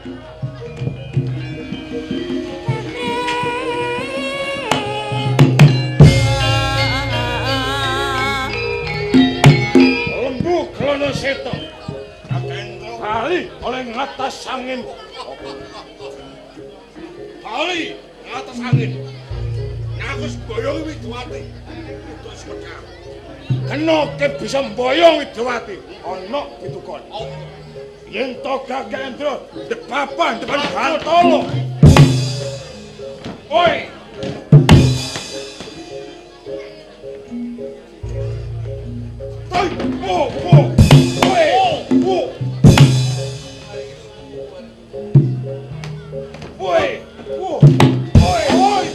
Lembu Klono Seta. Bali oleh ngatas angin. Bali ngatas angin. Aku boyong Widowati. Terus medhar. Kena ke bisa mboyong Widowati. Ana pitukon. Yen to Gagendra depapan depan Bantala. Oi. Toi, oh, oh. Oi, oh. Oi, oh. Oi, oi.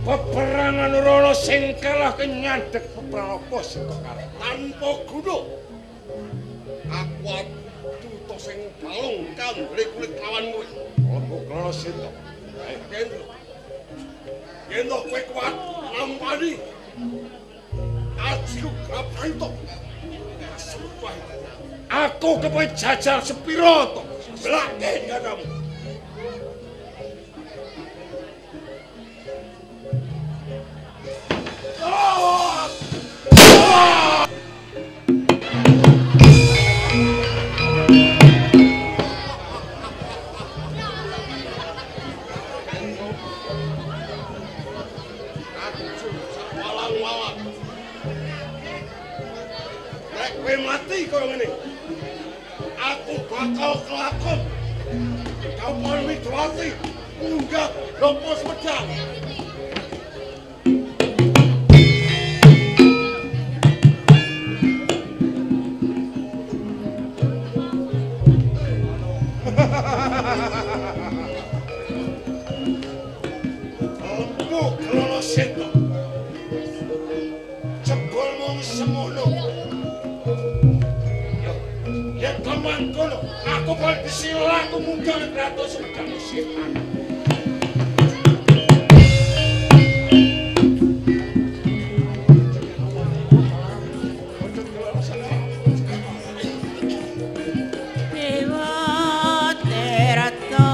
Peperangan Rana sing kalah kenyadek peperangan apa sing kalah tanpa guna. Aku adu sing balung kandre kulit lawan kowe. Lembu Klono Seta. Gendro. Yen kowe kuat nampani. Ajiku gaprento. Sumpah. Aku kepengin jajal sepiro to? Blake dadamu. Nek kowe mati kaya ngene, aku bakal kelakon. Kapan Widowati munggah lopo Sumedang. Lembu Klono Seta. Jebul mung semono. Yen teman kono, aku bakal disilaku munggah Ratu Sumedang setan. Dewa Tirta.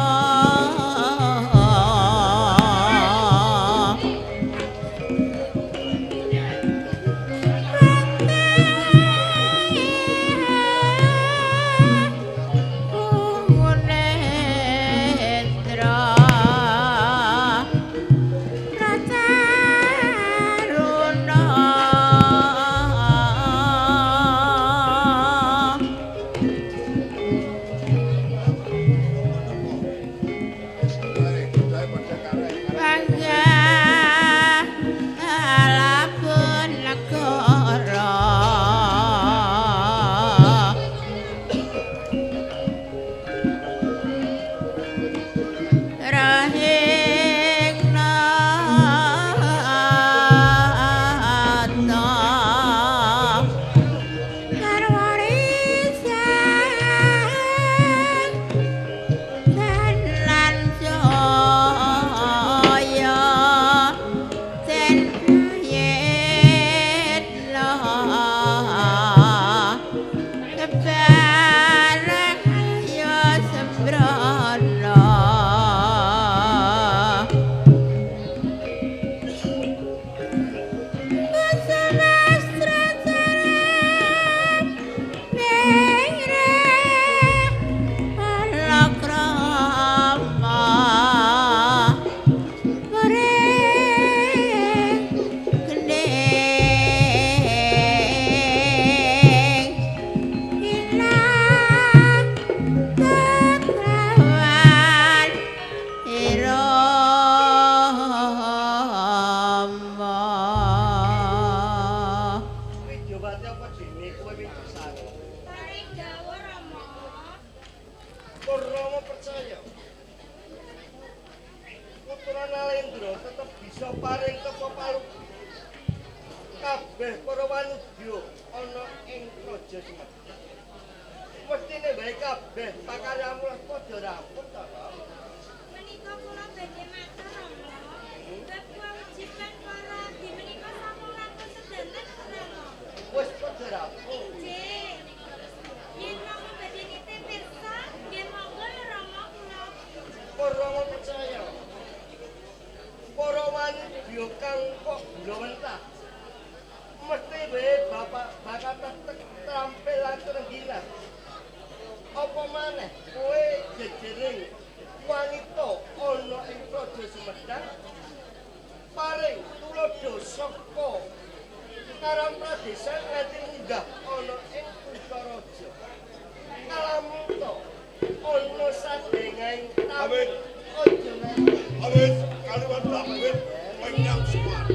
Bisa paring tepa palupi kabeh para wanudya ana ing praja Sumedang. Mestine wae kabeh pakaryamu lah padha rampung ta, Pak. Menika kula badhe matur, Rama. Bab kewajiban para abdi menika sampun langkung sedanten Mestine wae bapak bakal tek trampil lan trenggilang. Apa maneh kowe jejering wanita ana ing Praja Sumedang paring tuladha saka Karang Pradesan nganti munggah ana ing kutha raja. Kalamunta ana sadengahing tamu aja nganti. Awit kaliwat awit menyang Semar.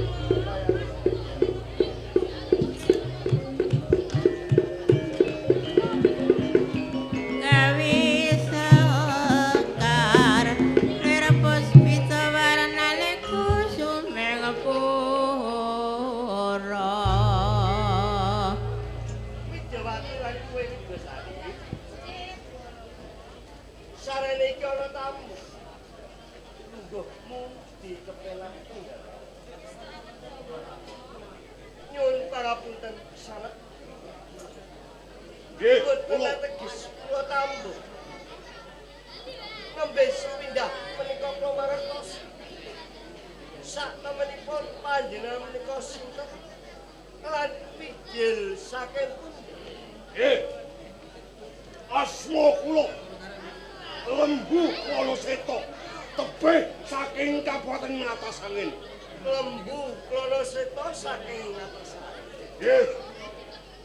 Lembu Klonoseta saking Ngatasangin. Nggih.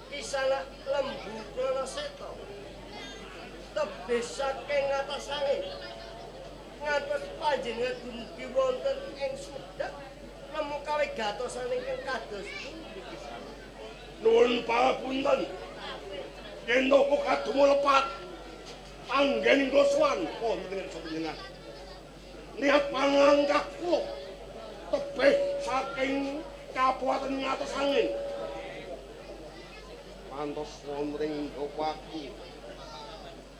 Kisana Lembu Klonoseta tebih saking Ngatasangin. Ngantos panjenengan dumugi wonten ing Sumedang nemu kawigatosan ingkang kados pundi Kisana? Nuwun pangapunten. Yen kok kadumu lepat panggen kula sowan wonten ing panjenengan. Niat pangangkah kula tebih saking Kabupaten Ngatasangin. Mantos wonten ing Ndopaki,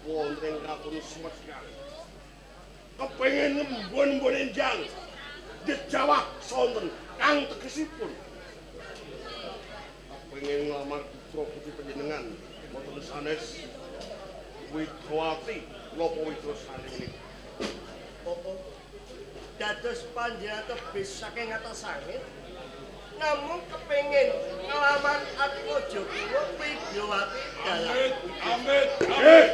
wonten ing Kraton Sumedang. Kepengin ngembun-embun enjang jejawah sonten kang tegesipun. Kepengin nglamar putra putri panjenengan boten sanes Widowati napa Widosari menika. Oh. Dados panjenengan tebih saking Ngatasangin namung kepengin nglamar atmaja kula Widyawati dalam. Amit, amit.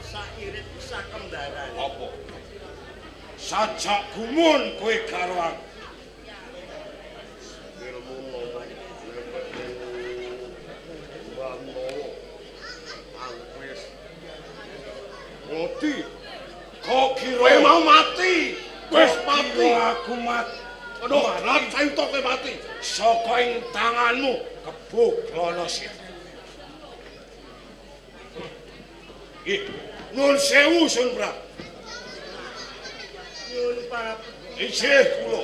Sairit sakembaran. Apa? Sajak gumun kowe karo aku. Mati. Kok kira kowe mau mati? Wis mati aku mati. Aduh, lan sayuta kowe mati. Saka ing tanganmu Kebo Klonoseta. Nggih, nuwun sewu Sun Prabu. Nyuwun pangapunten. Inggih kula.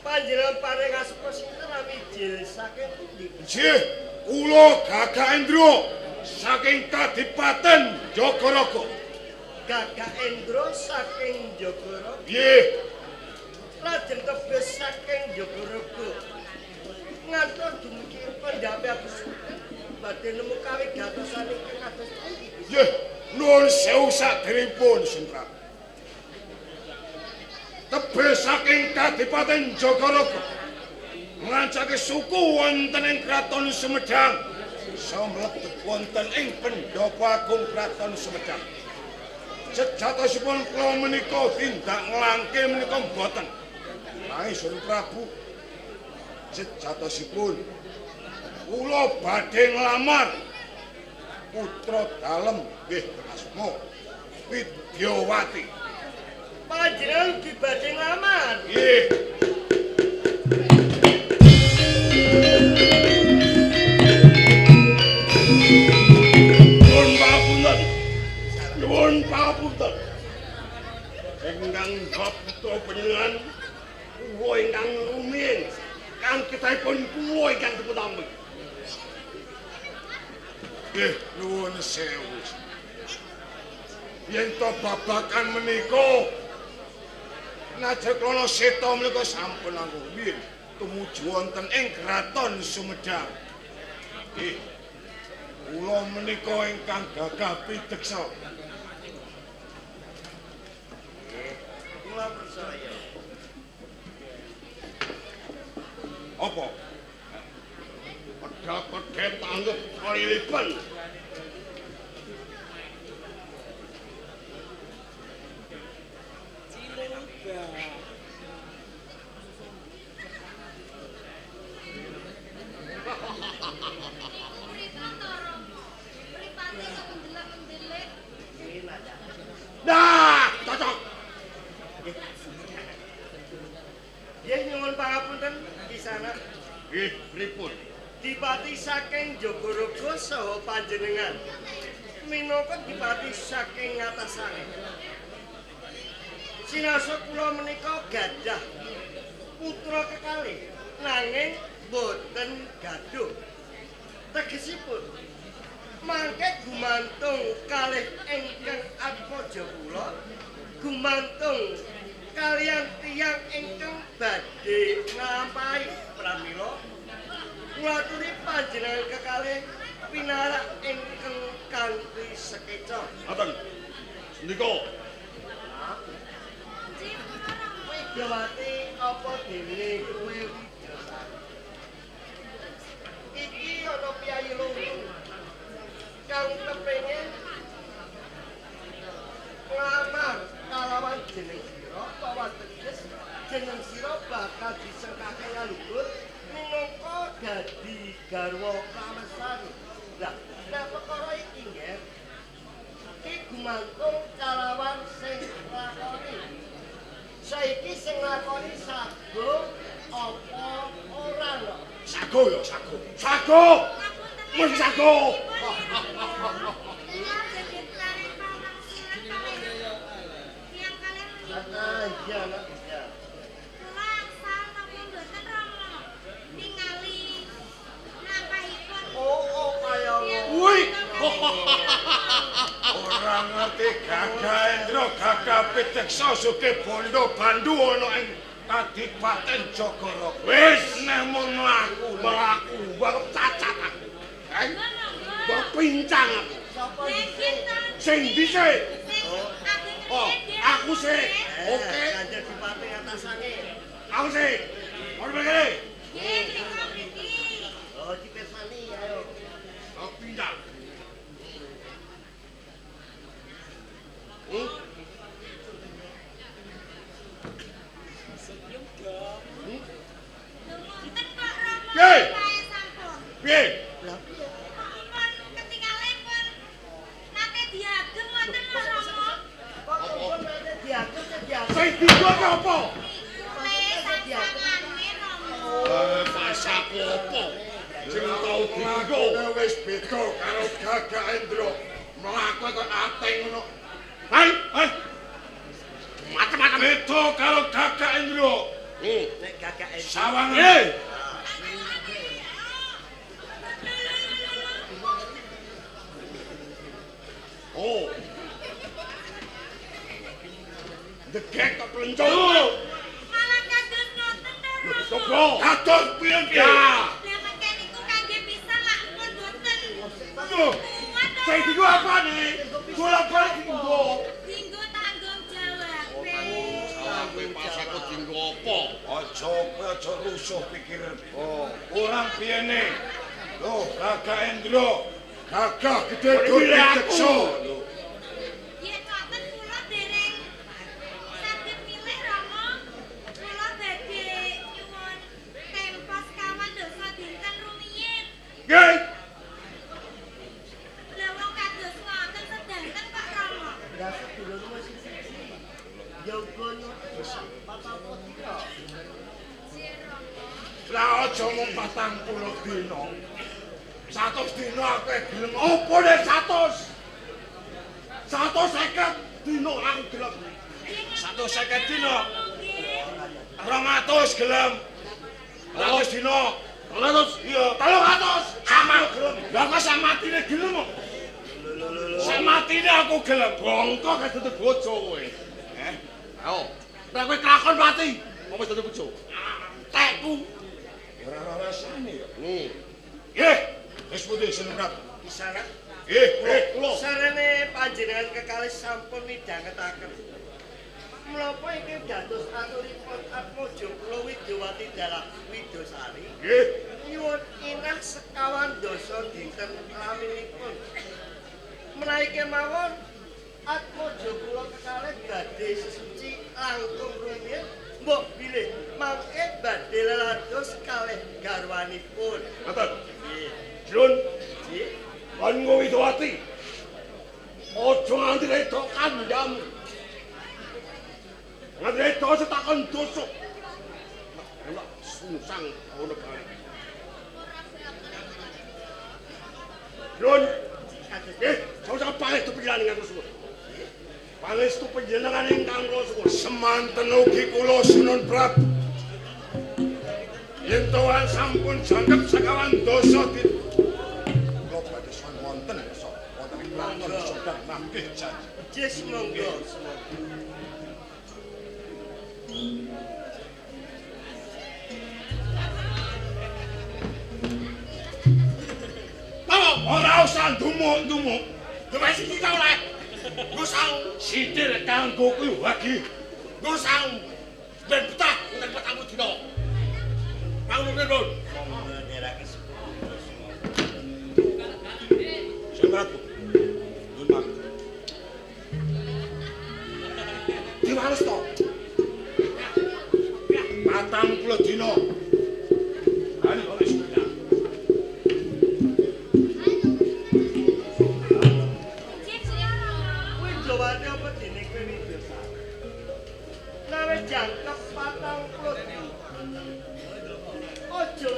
Panjenengan paring asma sinten amijil saking pundi? Inggih, kula Gagak Endra saking Kadipaten Jagaraga. Gagak Endra saking Jagaraga. Nggih. Lajeng tebih saking Jagaraga. Ngantos dumugi pendhape Agus badhe nemu kawigatosan ingkang kados pundi? Nggih, nuwun sewu saderengipun Sun Prabu. Tebih saking Kadipaten Jagaraga ngancake suku wonten ing Kraton Sumedang. Samlebet wonten ing Pendhapa Agung Kraton Sumedang. Sejatosipun kula menika tindak nglangke menika mboten. Nanging Sun Prabu sejatosipun kula badhe nglamar putra dalem nggih asma Widyawati. Panjenengan ugi badhe nglamar? Nggih. Nyuwun pangapunten. Ingkang putra panjenengan kula ingkang rumiyin kang ketahipun kula ingkang dipun tampi. Nggih, nuwun sewu. Yen to babagan menika Naja Klonoseta menika sampun langkung rumiyin tumuju wonten ing Kraton Sumedang. Nggih. Kula menika ingkang gagah pideksa. Nggih, kula percaya. Apa? Pedha-pedhe tanggep kalilipan. Nah, cocok. Nggih nyuwun pangapunten kisana. Nggih, pripun? Dipati saking Jagaraga saha panjenengan. Minangka dipati saking ngatasane. Sinasa kula menika gadah putra kekalih nanging boten gaduh. Tegesipun mangke gumantung kalih ingkang atmaja kula gumantung kaliyan tiyang ingkang badhe nglampahi pramila kula aturi panjenengan kekalih pinarak ingkang kanthi sekeca. Ngoten. Sendika. Widyawati apa dene kowe Widyasari? Iki ana piyayi loro kang kepengin nglamar kalawan jeneng sira utawa teges jeneng sira bakal disengkake ngaluhur minangka dadi garwa Prameswari. Lah, nek perkara iki nggih iki gumantung kalawan sing nglakoni. Saiki sing nglakoni sago apa ora lho? Sago ya, sago. Sago. Mesti sago. Ah, iya, nak, iya. Kula angsal napa mboten Rama? Ningali mlampahipun. Oh, oh kaya ngono. Wih. Ora ngerti Gagah Endra gagah pideksa sugih bondo bandu ana ing Kadipaten Jagaraga. Wis neh mung mlaku, mlaku bang cacat aku. Eh? Bang pincang aku. Sapa dhisik? Sing dhisik. Oh, aku sik. Oke. Ganjar dipati ngatasane. Aku sik. Ora mrene. Nggih, mriko mriki. Oh, dipirsani ayo. Oh, pincang. Senyum dong. Lho wonten kok Rama. Piye? Sampun. Piye? Lah piye? Kok pun ketingale pun nate diagem wonten lho Rama. Kok pun nate diagem diagem. Sing digo apa? Le sangsangane Rama. Eh, pasaku apa? Sing tau dienggo wis beda karo Gagah Endra. Mlaku kok ateng ngono. Hai, hai. Macam-macam beda karo Gagah Endra. Nek Gagah Endra. Sawangan. Oh. Degek kok plencung. Malah kados ngoten to, Rama. Coba. Kados piye? Ya. Lah mengke niku kangge pisan lak pun boten. Lho. Sing digo apane? Bolak-balik dienggo. Dinggo tanggung jawabe. Kowe pasaku dienggo apa? Aja kowe aja rusuh pikiran. Oh, kurang piyene. Lho, Gagah Endra. Gagah gedhe pideksa. Lho. Yen ngoten kula dereng saged milih Rama. Kula badhe nyuwun tempo sekawan dasa dinten rumiyin. Nggih. Lah wong kados ngoten sedanten kok Rama. Lah sedulurmu sing siji. Ya uga nyuwun 40 dina. Lah aja mung 40 dina. 100 dina aku gelem. Opo nek 100? 150 dina aku gelem. 150 dina. 200 gelem. 200 dina. 200? Iya, 300. Sama gelem. Lah kok sak matine gelem kok. Sak matine aku gelem. Bongko gak dadi bojo kowe. Eh? Ayo. Nek kowe kelakon mati, apa wis dadi bojo? Tekku. Ora rasane ya. Nggih. Wis pundi Sinun Prabu? Isyarat. Nggih, kula. Sarene panjenengan kekalih sampun midhangetaken. Menapa iki dados aturipun Atmaja kula Widowati dalah Widosari? Nggih. Nyuwun inah sekawan dasa dinten laminipun. Menawi kemawon Atmaja kula kekalih badhe sesuci langkung rumiyin mbok bilih mangke badhe lelados kalih garwanipun. Ngaten. Nggih. Jun, Nggih. Monggo Widowati. Aja nganti redo kandhamu. Nganti redo setakon dosa. Elok sungsang ono bali. Jun. Sama-sama pangestu panjenengan kula suwun. Pangestu panjenengan ingkang kula suwun. Semanten ugi kula Sunan Prabu. Yen towan sampun jangkep sekawan dasa dit. Kula badhe sowan wonten wonten ing kraton Sumedang mangke janji. Jis monggo. Ora usah ndumuk-ndumuk. Wis iki ta oleh. Nggo saung sithik kanggo kuwi wagi. Nggo saung. Ben betah enten 40 dina. Pangunune, Nun. Monggo ndereke sepuluh. Sunan Prabu. Nun pamit. Diwales to. 40 dina. Ayo wis. Widowati apa dene kowe Widosari? Nawe jangkep 40 dina. Aja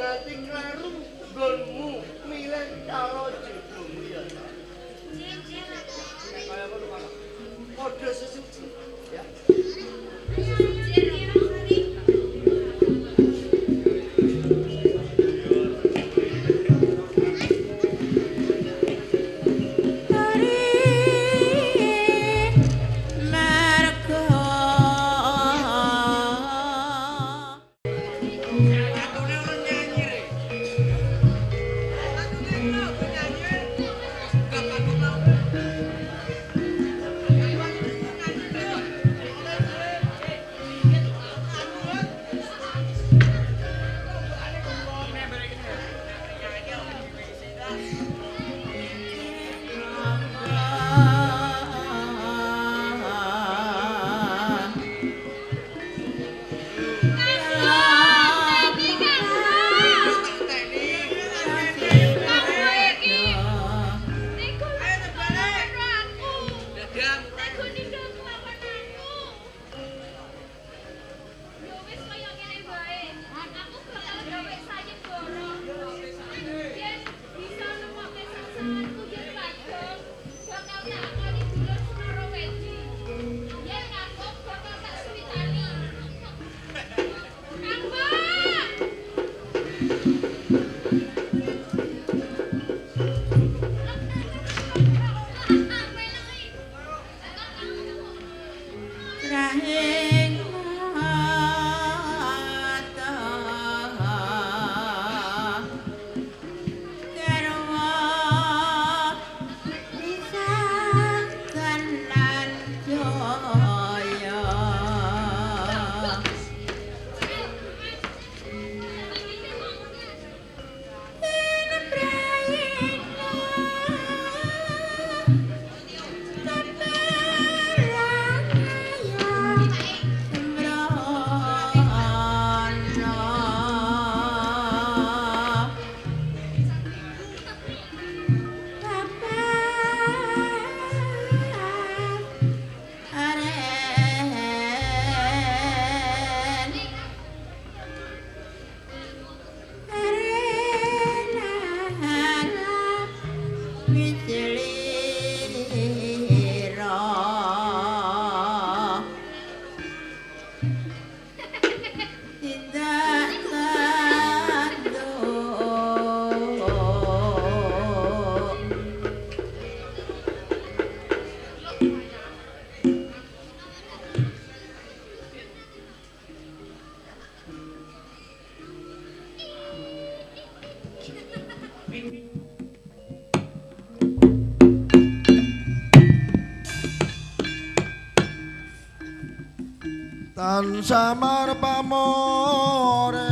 Lan samar pamore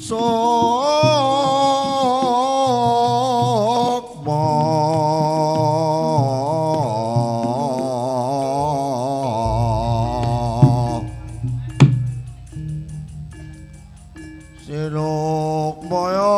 sukma sinukmaya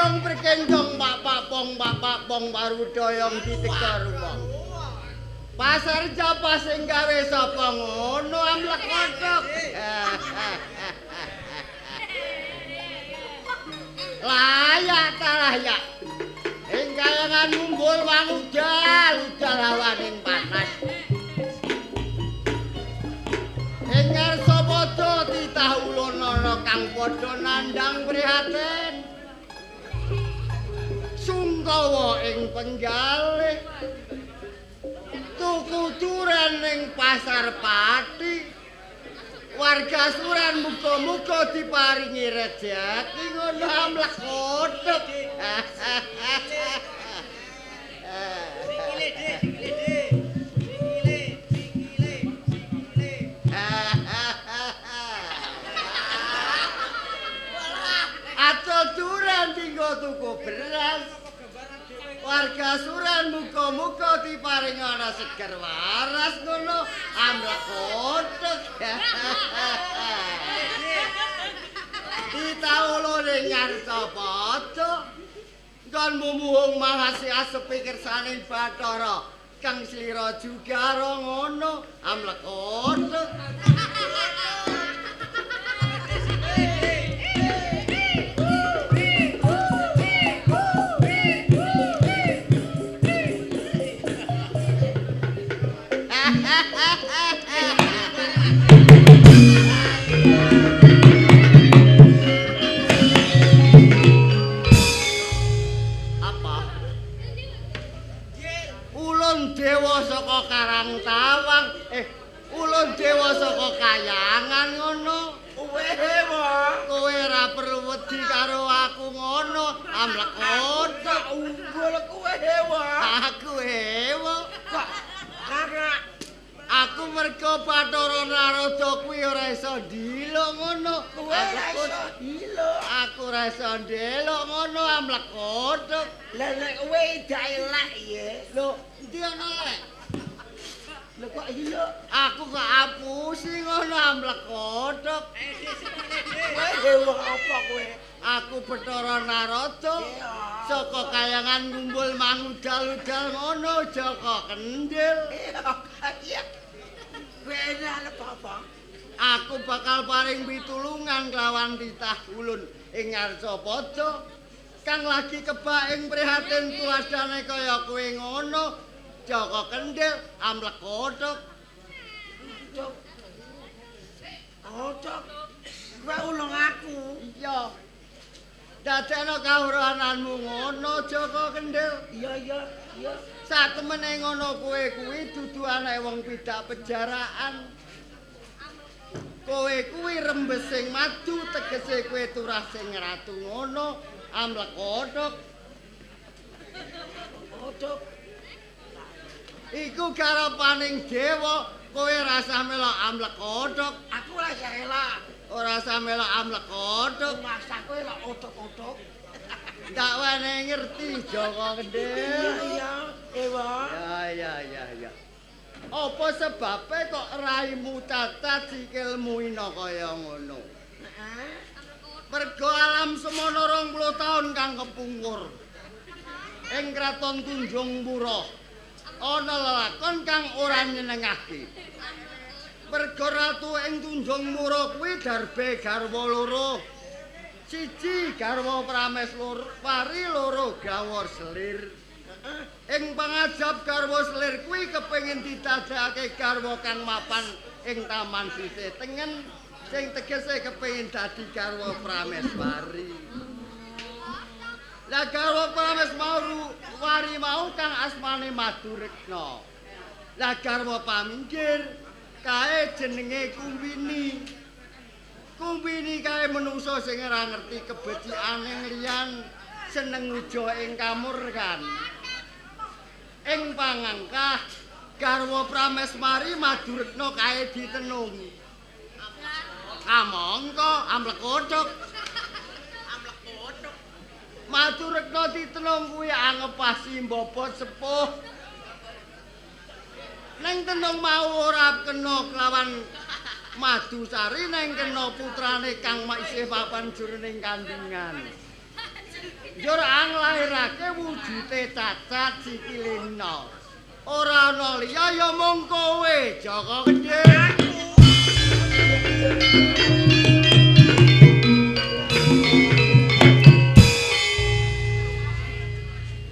Berkenjong bapak pong barudoyong diteka rumah. Pasar Japa sing gawe sapa ngono amlek kodhok. Layak ta layak. Ing kayangan mumbul wangudal udal hawaning panas. Ing ngarsa padha titah ulun ana kang padha nandhang prihatin. Sungkawa ing penggalih tuku duren ing pasar Pati warga Suran muga-muga diparingi rejeki ngono amlek kodhok. Sikile Dik, sikile Dik. Sikile, sikile, sikile. Acol duren dinggo tuku beras. Warga Suran muga-muga diparingi ana seger waras ngono amlek kodhok. Ditawulune ngarsa padha nggon mumuhung mahasi asepi kersaning Bathara kang slira jugara ngono amlek kodhok. Apa? Ulun dewa saka Karang Tawang, ulun dewa saka Kayangan ngono. Kowe ora perlu wedi karo aku ngono, amlek kodhok unggul kowe hewa. Aku hewa. Kok karena aku mergo Bathara Narada kuwi ora iso ndiluk ngono. Kowe ora iso ndiluk. Aku ora iso ndelok ngono amlek kodhok. Lah nek kowe idak elek ya. Lho, endi ana lek? Lho kok iluk? Aku kok apusi ngono amlek kodhok. Kowe hewa apa kowe? Aku Bathara Narada saka Kayangan ngumpul mangudal-udal ngono Jaka Kendil. Iya. Kowe arep apa? Aku bakal paring pitulungan kelawan titah ulun ing ngarsa pada kang lagi kebak ing prihatin tuladhane kaya kowe ngono. Jaka Kendil amlek kodhok. Kodhok. Kowe ulung aku. Iya. Dadekno kawruhananmu ngono Jaka Kendil. Iya iya iya. Satemene ngono kowe kuwi dudu anake wong pidak pejaraan. Kowe kuwi rembes sing madu tegese kowe turah sing ratu ngono amlek kodhok. Kodhok. Iku garapaning dewa, kowe rasah melok amlek kodhok. Aku ora usah elak. Ora usah melok amlek kodhok. Masa kowe lak otok-otok. Ndak wene ngerti Jaka Kendil. Iya iya, ewa. Ya ya ya ya. Apa sebabe kok raimu cacat sikilmu ina kaya ngono? Heeh. Mergo alam semono 20 taun kang kepungkur. Ing kraton Tunjungpura ana lelakon kang ora nyenengake. Mergo ratu ing Tunjungpura kuwi darbe garwa loro. Siji garwa Prameswari, loro garwa Selir. Ing pangajab garwa Selir kuwi kepengin didadekake garwa kang mapan ing taman sisih tengen sing tegese kepengin dadi garwa Prameswari. Lah garwa Prameswari mau kang asmane Madurekna. Lah garwa paminggir kae jenenge Kumbini. Kumbini kae menungso sing ora ngerti kebecikane liyan, seneng ngujo ing kamurkan. Ing pangangkah garwa Prameswari Madurekna kae ditenung. Kamangka amlek kodhok. Madurekna ditenung kuwi angepasi mbobot sepuh. Neng tenung mau ora kena kelawan Madusari neng kena putrane kang isih papan jroning kandungan. Njur anglairake wujude cacat sikile ina. Ora ana liya ya mung kowe Jaka Kendil.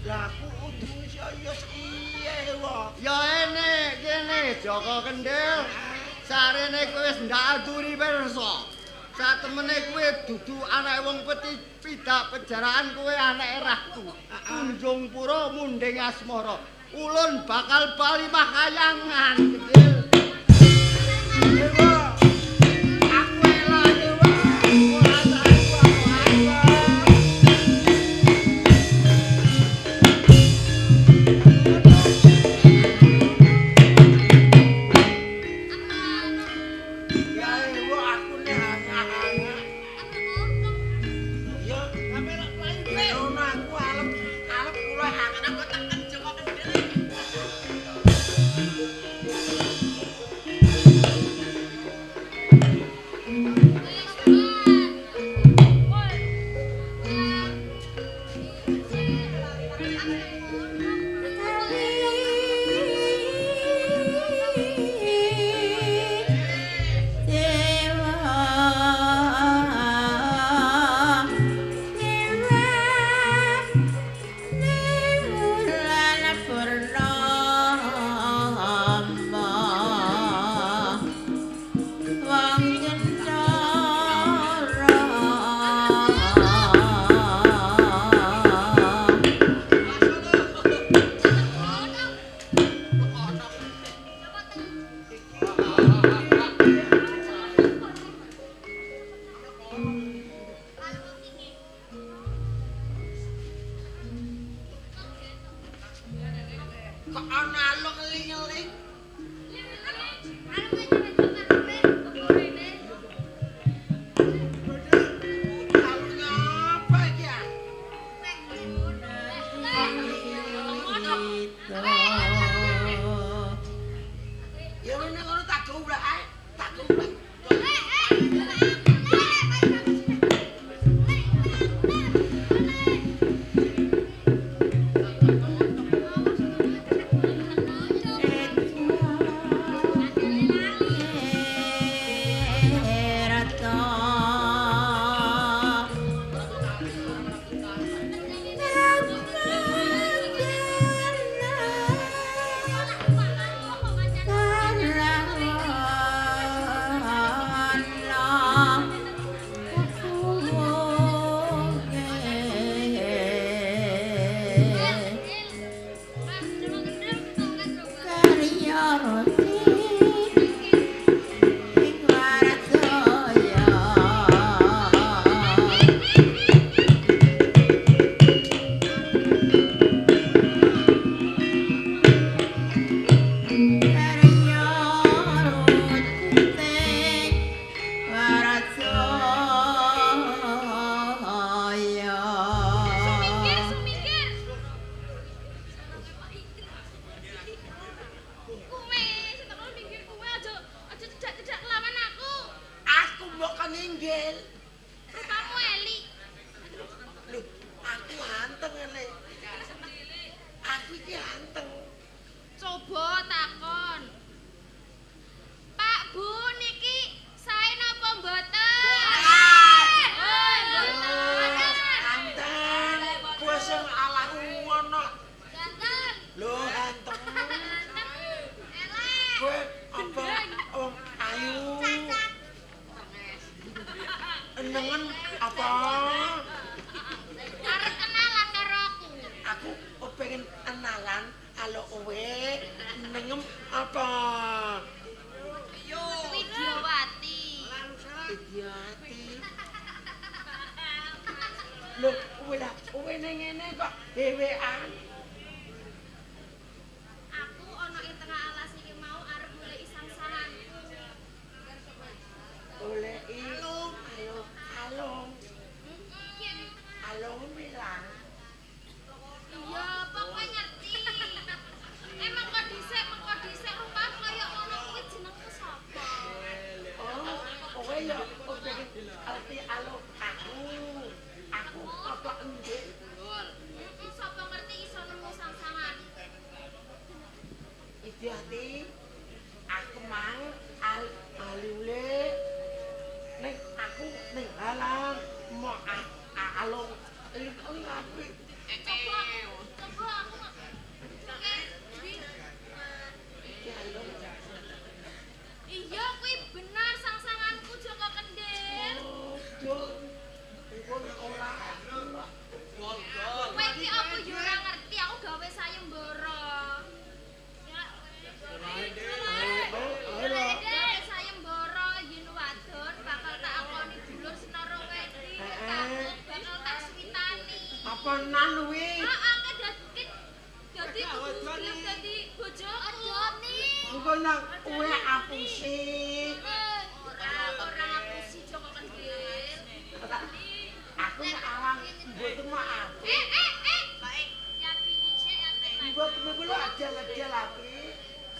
Lah aku kudu iso ya wae. Ya ene kene Jaka Kendil. Sarene kowe wis ndak aturi pirsa. Satemene kowe dudu anake wong peti pidak pejaraan, kowe anake ratu Tunjungpura munding asmara. Ulun bakal bali makayangan Kendil. Dewa. Aku elok dewa. Ora tak aku aku. Ya ewa aku nek hangah-hangah. Ya, ngono aku alep alep kula hangat aku tekan Jaka Kendil.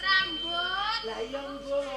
Rambut. Lah iya mbok.